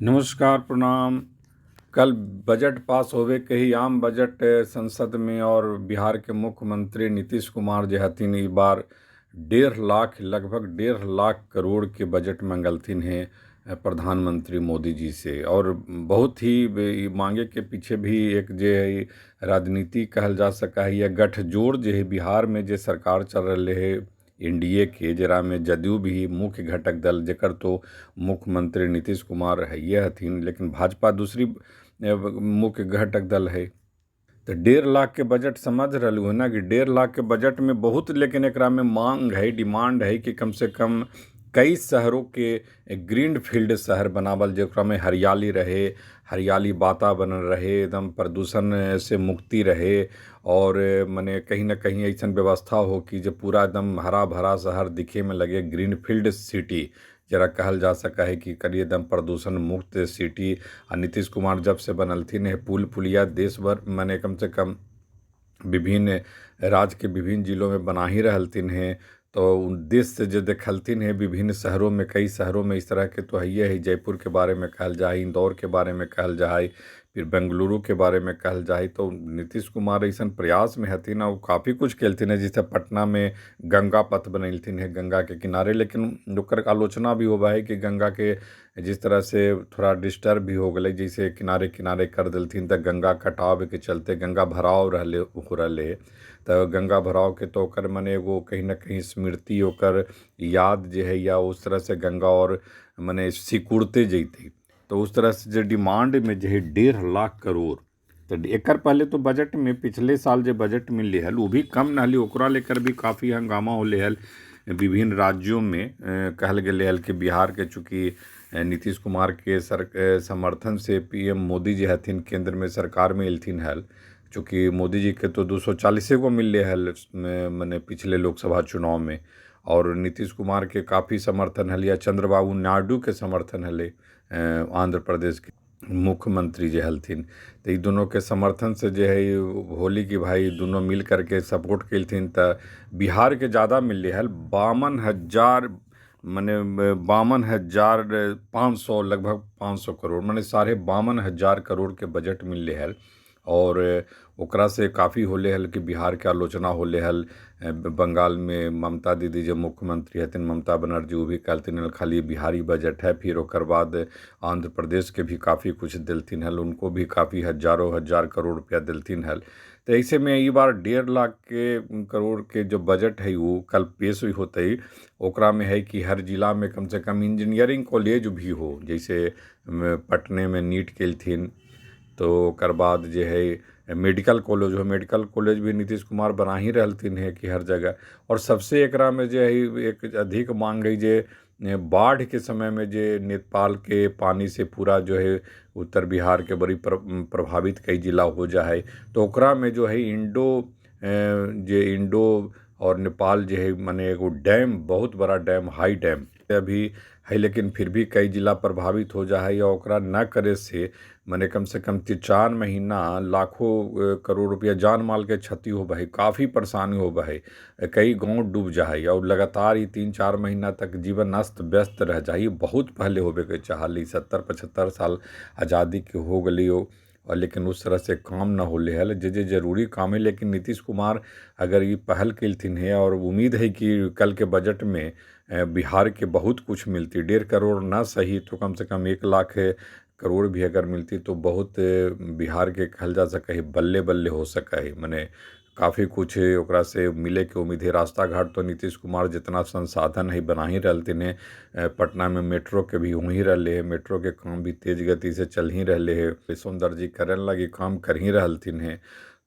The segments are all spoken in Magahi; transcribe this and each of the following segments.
नमस्कार, प्रणाम। कल बजट पास होवे के ही आम बजट संसद में, और बिहार के मुख्यमंत्री नीतीश कुमार जे हथिन ई बार 1.5 लाख, लगभग 1.5 लाख करोड़ के बजट मंगलथिन हैं प्रधानमंत्री मोदी जी से। और बहुत ही ई मांगे के पीछे भी एक जे है राजनीति कहल जा सका है या गठजोड़ जे है, बिहार में जे सरकार चल रहे है एनडीए के, जरा में जदयू भी मुख्य घटक दल, जेकर तो मुख्यमंत्री नीतीश कुमार हइये हथिन, लेकिन भाजपा दूसरी मुख्य घटक दल है। तो 1.5 लाख के बजट समझ रहलू हँ ना कि 1.5 लाख के बजट में बहुत, लेकिन एकरा में मांग है, डिमांड है कि कम से कम कई शहरों के ग्रीन फील्ड शहर बनावल, जेकरा में हरियाली रहे, हरियाली वातावरण रहे, एकदम प्रदूषण से मुक्ति रहे और मने कहीं ना कहीं ऐसन व्यवस्था हो कि जो पूरा एकदम हरा भरा शहर दिखे में लगे, ग्रीन फील्ड सिटी जरा कहल जा सका है कि करिए एकदम प्रदूषण मुक्त सिटी। आ नीतीश कुमार जब से बनलथिन है, पुल पुलिया देश भर मने कम से कम विभिन्न राज्य के विभिन्न जिलों में बना ही रहलथिन हैं। तो देश से जो देखलथिन हैं विभिन्न शहरों में, कई शहरों में इस तरह के तो हइये है। जयपुर के बारे में कहल जाए, इंदौर के बारे में कहल जाए, फिर बेंगलुरु के बारे में कहल जाए, तो नीतीश कुमार ऐसन प्रयास में हथिन और काफ़ी कुछ केलथिन हैं। जैसे पटना में गंगा पथ बनैलथिन हैं गंगा के किनारे, लेकिन ओकर आलोचना भी होबा है कि गंगा के जिस तरह से थोड़ा डिस्टर्ब भी हो गेलै, जैसे किनारे किनारे कर देलथिन, तऽ गंगा कटाव के चलते गंगा भराव रहलै हो रहलै। तऽ गंगा भराव के तो ओकर मने एगो कहीं ना कहीं स्मृति, ओकर याद जे है या उस तरह से गंगा और मने सिकुड़ते जैतै। तो उस तरह से जे डिमांड में जे है 1.5 लाख करोड़, तऽ एकर पहले तो बजट में पिछले साल जे बजट मिलले हल, वो भी कम न हलै। ओकरा लेकर भी काफ़ी हंगामा होले हल विभिन्न राज्यों में। कहल गेलै हल कि बिहार के चूँकि नीतीश कुमार के सर समर्थन से पीएम मोदी जे हथिन केंद्र में सरकार में एलथिन हल। चूँकि मोदी जी के तो 240 गो मिलले हल मने पिछले लोकसभा चुनाव में, और नीतीश कुमार के काफ़ी समर्थन हल या चंद्रबाबू नायडू के समर्थन हलै, आंध्र प्रदेश के मुख्यमंत्री जे हलथिन। तऽ ई दुनूके समर्थन से जे है होली कि भाई दुनू मिल करके सपोर्ट केलथिन, तऽ बिहारके ज़्यादा मिललै हल, 52,000 मने 52,500, लगभग 500 करोड़, मने 52,500 करोड़ के बजट मिललै हल। और ओकरा से काफ़ी होले हल कि बिहारके आलोचना होले हल। बंगाल में ममता दीदी जे मुख्यमंत्री हथिन, ममता बनर्जी, ओ भी कहलथिन हल खाली बिहारी बजट है। फिर ओकर बाद आंध्र प्रदेश के भी काफ़ी कुछ देलथिन हल, उनको भी काफ़ी हजारों हजार करोड़ रुपया देलथिन हल। तऽ ऐसे में ई बार 1.5 लाख के करोड़ के जो बजट है, वो कल पेश भी होतै। ओकरा में है कि हर जिला में कम से कम इंजीनियरिंग कॉलेज भी हो, जैसे पटने में नीट केलथिन। तो ओकर बाद जे है मेडिकल कॉलेज हो, मेडिकल कॉलेज भी नीतीश कुमार बना ही रहलथिन हेँ कि हर जगह। और सबसे एकरामे जे है एक अधिक मांग है जे बाढ़ के समय में जे नेपाल के पानी से पूरा जो है उत्तर बिहार के बड़ी प्रभावित कई जिला हो जा है, तो ओकरा में जो है इंडो जे इंडो और नेपाल जे है मने एगो डैम, बहुत बड़ा डैम, हाई डैम अभी है, लेकिन फिर भी कई जिला प्रभावित हो जा है। और ओकरा न करे से मने कम से कम 3-4 महीना लाखों करोड़ रुपया जान माल के क्षति होबे है, काफ़ी परेशानी होबे है, कई गाँव डूब जा है और लगातार ई 3-4 महीना तक जीवन अस्त व्यस्त रह जा है। बहुत पहले होबे के चाहली, 70-75 साल आज़ादी के हो गेलै हो और लेकिन उस तरह से काम न होले हल जे जे जरूरी काम है। लेकिन नीतीश कुमार अगर ई पहल केलथिन हे और उम्मीद है कि कल के बजट में बिहार के बहुत कुछ मिलती। 1.5 करोड़ ना सही तो कम से कम 1 लाख करोड़ भी अगर मिलती तो बहुत बिहार के कहल जा सकै है बल्ले बल्ले हो सकै है, मने काफ़ी कुछ ओकरा से मिले के उम्मीद है। रास्ता घाट तो नीतीश कुमार जितना संसाधन है बना ही रहलथिन हेँ। पटना में मेट्रो के भी हो ही रहले है, मेट्रो के काम भी तेज गति से चल ही रहले है, सौंदर्यीकरण लगी काम कर ही रहलथिन हेँ।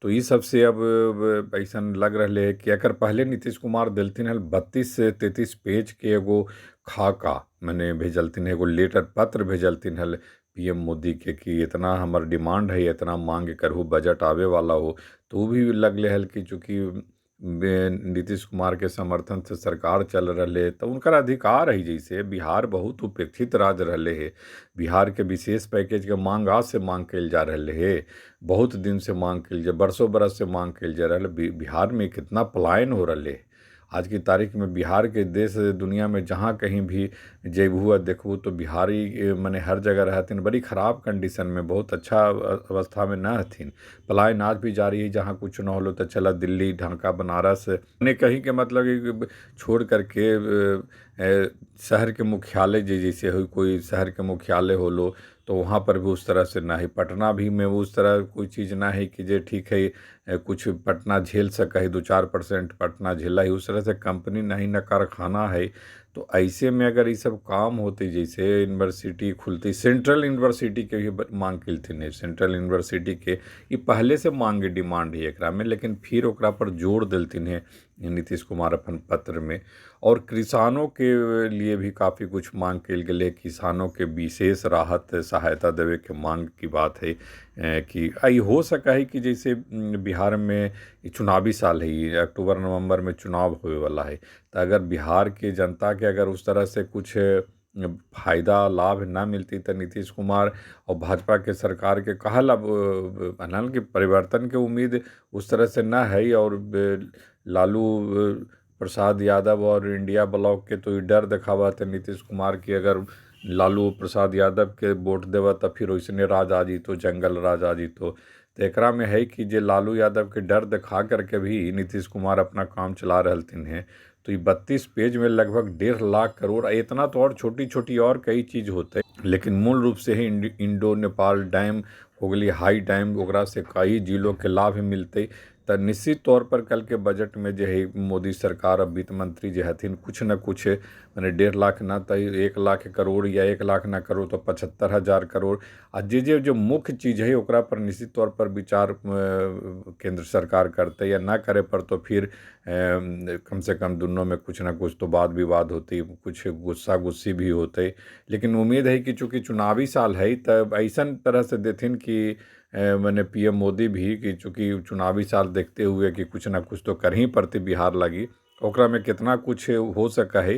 तो ई सबसे अब ऐसन लग रहले है कि अगर पहले नीतीश कुमार देलथिन हल 32 से 33 पेज के एगो खाका मने भेजलथिन, एगो लेटर, पत्र भेजलथिन हल पीएम मोदी के कि इतना हमर डिमांड है, इतना मांग करहु, बजट आवे वाला हो, तो उ भी लगले हल कि चूँकि नीतीश कुमार के समर्थन से सरकार चल रहले, तऽ हुनकर अधिकार है। जैसे बिहार बहुत उपेक्षित राज्य रहले है, बिहार के विशेष पैकेज के मांग आज से मांग कयल जा रहले है, बहुत दिन से मांग कयल जा, बरसों बरस से मांग कयल जा रहल। बिहार में कितना पलायन हो रहले है। आज की तारीख में बिहार के देश दुनिया में जहाँ कहीं भी जैबहू आ देखबू तो बिहारी मने हर जगह रहथिन, बड़ी खराब कंडीशन में, बहुत अच्छा अवस्था में न हथिन। पलायन आज भी जारी है, जहाँ कुछ न होलो तो चला दिल्ली, ढाका, बनारस ने कहीं के मतलब छोड़ करके शहर के मुख्यालय जैसे हो, कोई शहर के मुख्यालय होलो तो वहाँ पर भी उस तरह से ना है। पटना भी में उस तरह कोई चीज़ ना है कि जे ठीक है कुछ पटना झेल सके है, 2-4% पटना झेला है, उस तरह से कंपनी नहीं ना कारखाना है। तो ऐसे में अगर ये सब काम होते, जैसे यूनिवर्सिटी खुलती, सेंट्रल यूनिवर्सिटी के भी मांग कलथिन है, सेंट्रल यूनिवर्सिटी के ये पहले से मांग डिमांड है एकरा में, लेकिन फिर ओकरा पर जोर देलथिन है नीतीश कुमार अपन पत्र में। और किसानों के लिए भी काफ़ी कुछ मांग कल गेलै, किसानों के विशेष राहत सहायता देवे के मांग की बात है कि आई हो सका है कि जैसे बिहार में चुनावी साल है, अक्टूबर नवंबर में चुनाव होए वाला है, तो अगर बिहार के जनता के अगर उस तरह से कुछ फायदा लाभ ना मिलती तो नीतीश कुमार और भाजपा के सरकार के कहल अब कि परिवर्तन के उम्मीद उस तरह से ना है। और लालू प्रसाद यादव और इंडिया ब्लॉक के तो डर दिखावा थे नीतीश कुमार की, अगर लालू प्रसाद यादव के वोट देवा तो फिर वैसने राज आ जीतो, जंगल राज आ जीतो। तो एकरा में है कि जे लालू यादव के डर दिखा करके भी नीतीश कुमार अपना काम चला रहलथिन हैं। तो ये 32 पेज में लगभग 1.5 लाख करोड़, इतना तो और छोटी छोटी और कई चीज़ होते, लेकिन मूल रूप से ही इंडो नेपाल डैम हो गई, हाई डैम, ओकरा से कई जिलों के लाभ मिलते। तो निश्चित तौर पर कल के बजट में जो है मोदी सरकार और वित्त मंत्री जो हथिन कुछ न कुछ माने 1.5 लाख ना तो 1 लाख करोड़ या 1 लाख ना करोड़ तो 75,000 करोड़ आ जे जे जो मुख्य चीज़ है ओकरा पर निश्चित तौर पर विचार केंद्र सरकार करते या ना करे पर तो फिर कम से कम दोनों में कुछ ना कुछ तो वाद विवाद होती, कुछ गुस्सा गुस्सी भी होते। लेकिन उम्मीद है कि चूँकि चुनावी साल है तब ऐसा तरह से देथिन कि मैंने पीएम मोदी भी कि चूँकि चुनावी साल देखते हुए कि कुछ ना कुछ तो कर ही पड़ती बिहार लगी, ओकरा में कितना कुछ हो सका है।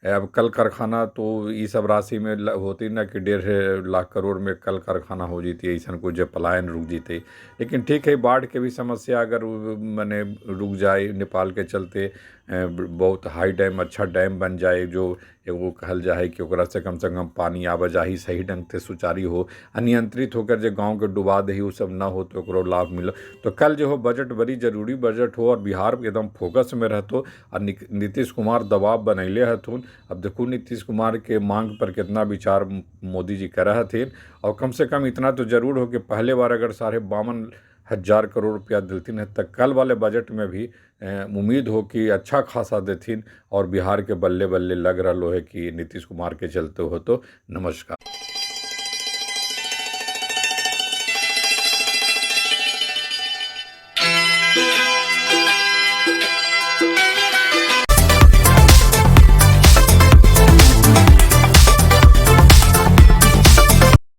अब कल कारखाना तो ये सब राशि में होती ना कि 1.5 लाख करोड़ में कल कारखाना हो जीती, ऐसा कुछ जब पलायन रुक जीते। लेकिन ठीक है, बाढ़ के भी समस्या अगर मैंने रुक जाए नेपाल के चलते, बहुत हाई डैम अच्छा डैम बन जाए जो एगो कहल जाए कि ओकरा से कम पानी आवाजाही सही ढंग से सुचारू हो, अनियंत्रित होकर जो गाँव के डुबा दे वो सब ना हो तो ओकरो लाभ मिलो। तो कल जो हो बजट बड़ी जरूरी बजट हो और बिहार एकदम फोकस में रहतो और नीतीश कुमार दबाव बनैले हथुन। अब देखो नीतीश कुमार के मांग पर कितना विचार मोदी जी कर हथिन, और कम से कम इतना तो जरूर हो कि पहले बार अगर 52,500 करोड़ रुपया दिलथिन है तो कल वाले बजट में भी उम्मीद हो कि अच्छा खासा देथिन और बिहार के बल्ले बल्ले लग रहा है कि नीतीश कुमार के चलते हो। तो नमस्कार।